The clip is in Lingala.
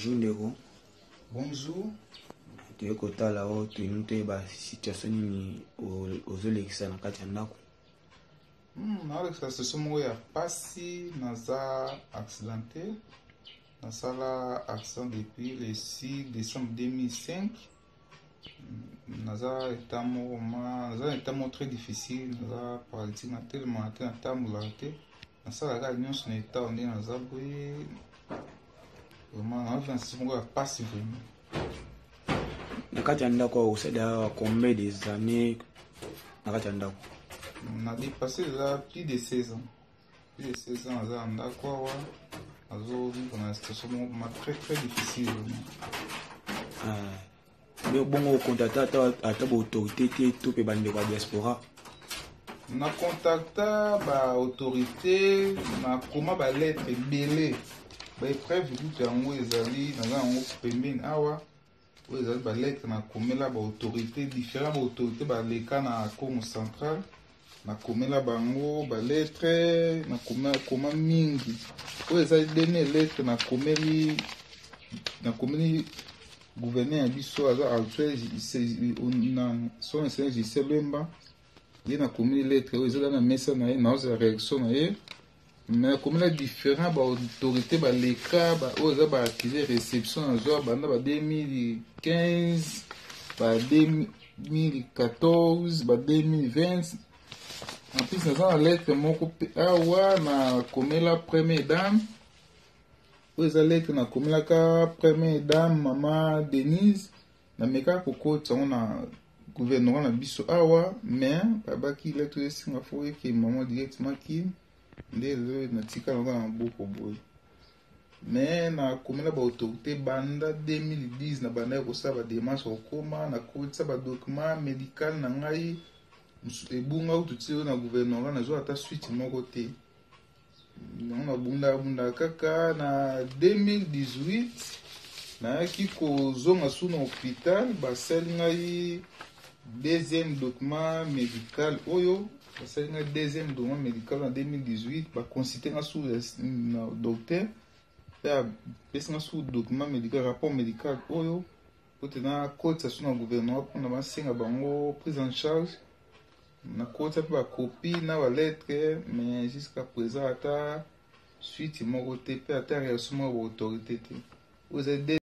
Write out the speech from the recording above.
Bonjour ndeko. Bonjour. Toye kotala oyo tolingi toyeba situation nini ozolekisa na kati ya ndako. Naolekisa situation moko ya pasi, naza accidenté. Nasala accident depuis le 6 décembre 2005. Naza état moko ma naza état moko très difficile, naza paralytique, natelemaka te, natambolaka te, nasalaka nyonso na état ndenge naza boye. Vraiment naza na situation moko ya pasi vraiment. Na kati ya ndako awa osala combien des années na kati ya ndako? Na dépassé déjà plus de 16 ans. Plus de 16 ans naza na ndako awa, nazovivre na situation moko ma très très difficile vraiment. Mais bongo ocontacte ata baautorité te to mpe bandeko ya diaspora? Na contacta baautorité, nakoma balettre ebele, baépreuve kutu yango ezali, naza yango pembeni awa. Oyo ezali balettre nakomela baautorité, différent baautorité baleka na Congo Central. Nakomela bango balettre, nakoma mingi. Oyo ezali dernier lettre nakomeli gouverneur ya biso aza actuel na Son Excellence Justin Lwemba. Ye nakomeli lettre oyo, ezala na mesa na ye, naozela réaction na ye. Mais nakomela différent baautorité baleka oyo eza baaccusé réception nazwa banda ba 2015, ba 2014, ba 2020. En plus naza na lettre moko mpe awa nakomela première dame. Oyo eza lettre nakomelaka première dame, mama Denise. Namekaka kokotisa yango na gouvernement na biso awa, mais babaki lettre oyo esinga fo eke mama directement Kine. Nde lelo natika yango na maboko boye. Mais nakomela baautorité banda 2010, na bandaki kosala badémarche, kokoma, nakotisa badocument médical na ngai ebunga kutu ti oyo na gouvernorat, nazwa ata suite moko te. Yango nabundaka bundaka kaka. Na 2018 nayaki kozonga su na hôpital, basali ngai deuxième document médical. Oyo basali ngai deuxième document médical na 2018, baconsulte nga su na docteur mpe apesi nga su document médical, rapport médical oyo, po te nakotisa su na gouvernement mpona basenga bango prise en charge. Nakotisa mpe bacopie na balettre, mais jusqu'à présent ata suite moko te mpe ata réaction moko ya baautorité te. Oyo ezali